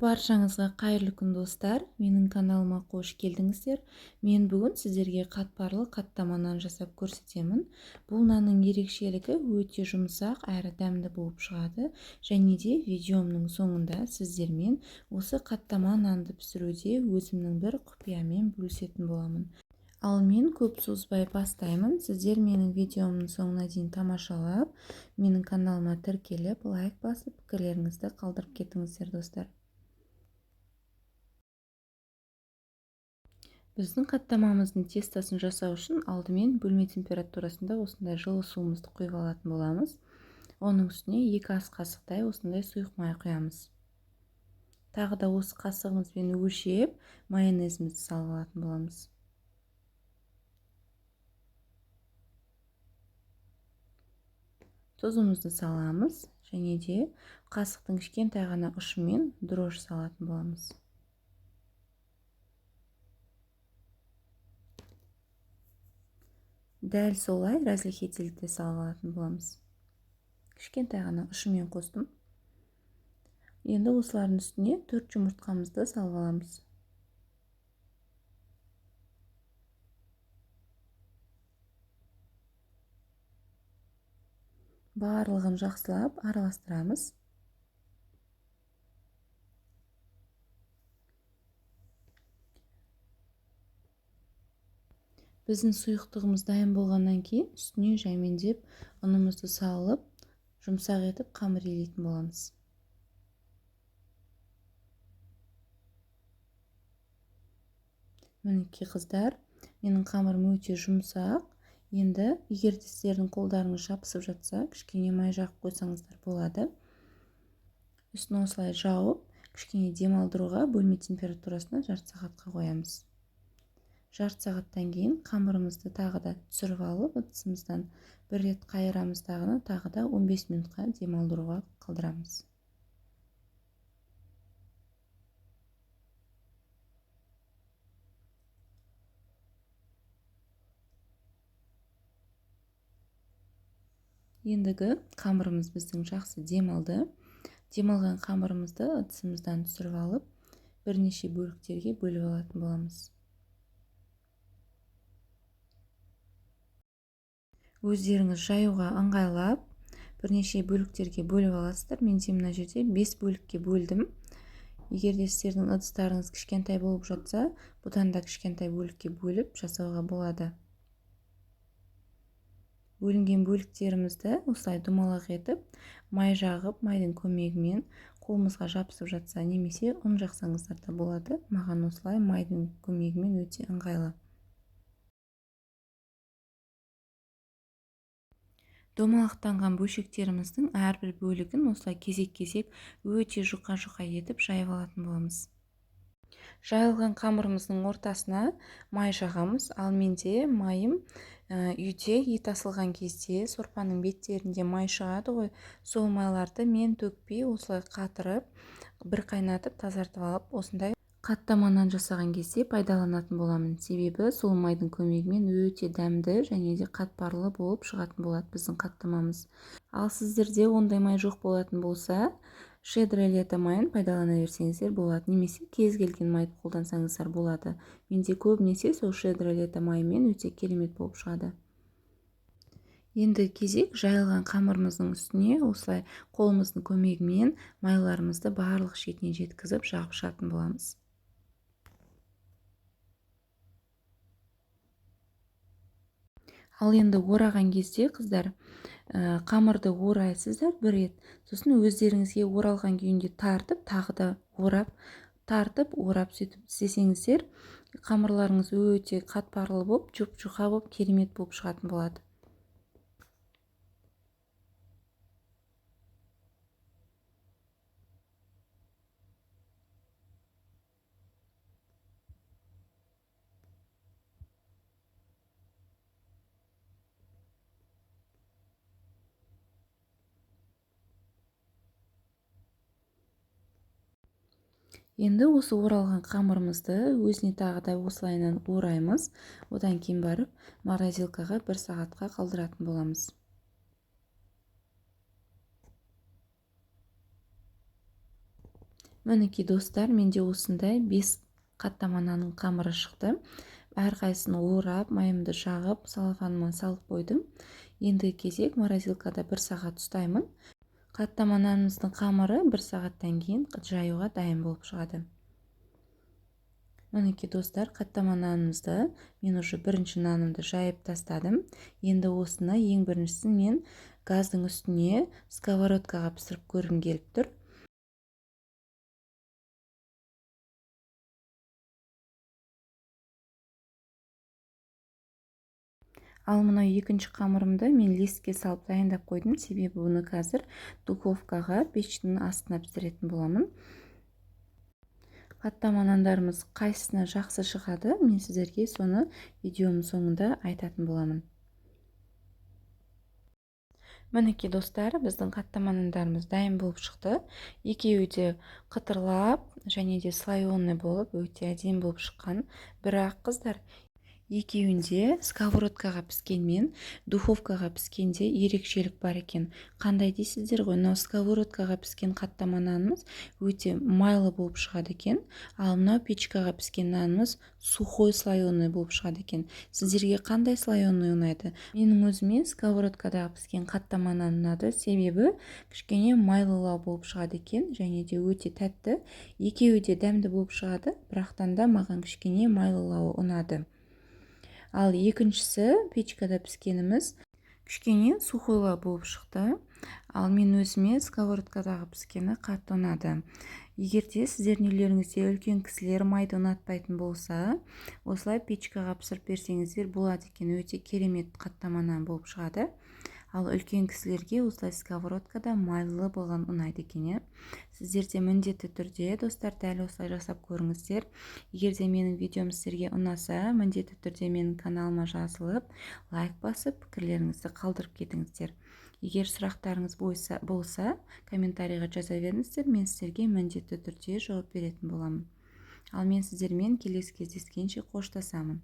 Баршаңызға қайырлы күн, достар! Менің каналыма қош келдіңіздер. Мен бүгін сіздерге қатпарлы қаттама нан жасап көрсетемін. Бұл нанның ерекшелігі өте жұмсақ әрі дәмді болып шығады. Және де видеомның соңында сіздермен осы қаттама нанды пісіруде өзімнің бір құпиямен бөлісетін боламын. Ал мен көп созбай бастаймын. Сіздер менің видеомның соңына дейін тамашалап, менің каналыма тіркеліп, лайк басып, пікірлеріңізді қалдырып кетіңіздер, достар. Біздің қаттамамыздың тестосын жасау үшін алдымен бөлме температурасында осындай жылы суымызды құйып алатын боламыз. Оның үстіне 2 ас қасықтай осындай сұйық май құямыз. Тағы да осы қасығымызбен өлшеп майонезімізді салып алатын боламыз. Тұзымызды саламыз және де қасықтың кішкентай ғана ұшымен дрожж салатын боламыз. Дәл солай разрыхительді салып алатын боламыз. Кішкентай ғана ұшымен қостым. Енді осылардың үстіне 4 жұмыртқамызды салып аламыз. Барлығын жақсылап араластырамыз. Біздің сұйықтығымыз дайын болғаннан кейін үстіне жаймендеп ұнымызды салып, жұмсақ етіп қамыр илейтін боламыз. Мінекей қыздар, менің қамырым өте жұмсақ. Енді егер де сіздердің қолдарыңыз жабысып жатса, кішкене май жағып қойсаңыздар болады. Үстін осылай жауып, кішкене демалдыруға бөлме температурасына жарты сағатқа қоямыз. Жарты сағаттан кейін қамырымызды тағы да түсіріп алып, ыдысымыздан бір рет қайырамыз дағыны, тағы да 15 минутқа демалдыруға қалдырамыз. Ендігі қамырымыз біздің жақсы демалды. Демалған қамырымызды ыдысымыздан түсіріп алып, бірнеше бөліктерге бөліп алатын боламыз. Өздеріңіз жаюға ыңғайлап, бірнеше бөліктерге бөліп аласыздар. Мен де мына жерде 5 бөлікке бөлдім. Егер де сіздердің ыдыстарыңыз кішкентай болып жатса, бұдан да кішкентай бөлікке бөліп жасауға болады. Бөлінген бөліктерімізді осылай домалақ етіп, май жағып, майдың көмегімен қолымызға жабысып жатса, немесе ұн жақсаңыздар да болады. Маған осылай майдың көмегімен өте ыңғайлы. Домалақтанған бөлшектеріміздің әрбір бөлігін осылай кезек-кезек өте жұқа-жұқа етіп жайып алатын боламыз. Жайылған қамырымыздың ортасына май жағамыз. Ал менде майым үйде ет асылған кезде сорпаның беттерінде май шығады ғой, сол майларды мен төкпей осылай қатырып, бір қайнатып тазартып алып, осындай қаттама нан жасаған кезде пайдаланатын боламын. Себебі сол майдың көмегімен өте дәмді және де қатпарлы болып шығатын болады біздің қаттамамыз. Ал сіздерде ондай май жоқ болатын болса, щедрое лето майын пайдалана берсеңіздер болады, немесе кез келген майды қолдансаңыздар болады. Менде көбінесе сол щедрое лето майымен өте керемет болып шығады. Енді кезек жайылған қамырымыздың үстіне осылай қолымыздың көмегімен майларымызды барлық шетіне жеткізіп жағып шығатын боламыз. Ал енді ораған кезде, қыздар, қамырды орайсыздар бір рет, сосын өздеріңізге оралған күйінде тартып, тағы да орап, тартып, орап сөйтіп істесеңіздер, қамырларыңыз өте қатпарлы болып, жұп-жұқа болып, керемет болып шығатын болады. Енді осы оралған қамырымызды өзіне тағы да осылайынан ораймыз. Одан кейін барып морозилкаға бір сағатқа қалдыратын боламыз. Мінекей, достар, менде осындай 5 қаттама нанның қамыры шықты. Әрқайсысын орап, майымды жағып, целлофаныма салып қойдым. Енді кезек морозилкада 1 сағат ұстаймын. Қаттама нанымыздың қамыры 1 сағаттан кейін жаюға дайын болып шығады. Мінекей, достар, қаттама нанымызды мен уже бірінші нанымды жайып тастадым. Енді осыны ең біріншісін мен газдың үстіне сковородкаға пісіріп көргім келіп тұр. Ал мынау екінші қамырымды мен листке салып дайындап қойдым, себебі бұны қазір духовкаға, пештің астына пісіретін боламын. Қаттама нандарымыз қайсысына жақсы шығады, мен сіздерге соны видеоның соңында айтатын боламын. Мінекей, достар, біздің қаттама нандарымыз дайын болып шықты. Екеуі де қытырлап және де слоеный болып, өте әдемі болып шыққан. Бірақ, қыздар, екеуінде сковородкаға піскенмен духовкаға піскенде ерекшелік бар екен. Қандай дейсіздер ғой? Мынау сковородкаға піскен қаттама нанымыз өте майлы болып шығады екен, ал мынау печкаға піскен нанымыз сухой слоеный болып шығады екен. Сіздерге қандай слоеный ұнайды? Менің өзіме сковородкадағы піскен қаттама нан ұнады, себебі кішкене майлылау болып шығады екен және де өте тәтті. Екеуі де дәмді болып шығады, бірақтан да маған кішкене майлылауы ұнады. Ал екіншісі, печкада піскеніміз, кішкене сухойлау болып шықты. Ал мен өзіме сковородкадағы піскені қатты ұнады. Егер де сіздердің үйлеріңізде үлкен кісілер майды ұнатпайтын болса, осылай печкаға пісіріп берсеңіздер болады екен, өте керемет қаттама нан болып шығады. Ал үлкен кісілерге осылай сковородкада майлы болған ұнайды екен, иә. Сіздер де міндетті түрде, достар, дәл осылай жасап көріңіздер. Егер де менің видеом сіздерге ұнаса, міндетті түрде менің каналыма жазылып, лайк басып, пікірлеріңізді қалдырып кетіңіздер. Егер сұрақтарыңыз болса, комментарийға жаза беріңіздер, мен сіздерге міндетті түрде жауап беретін боламын. Ал мен сіздермен келесі кездескенше қоштасамын.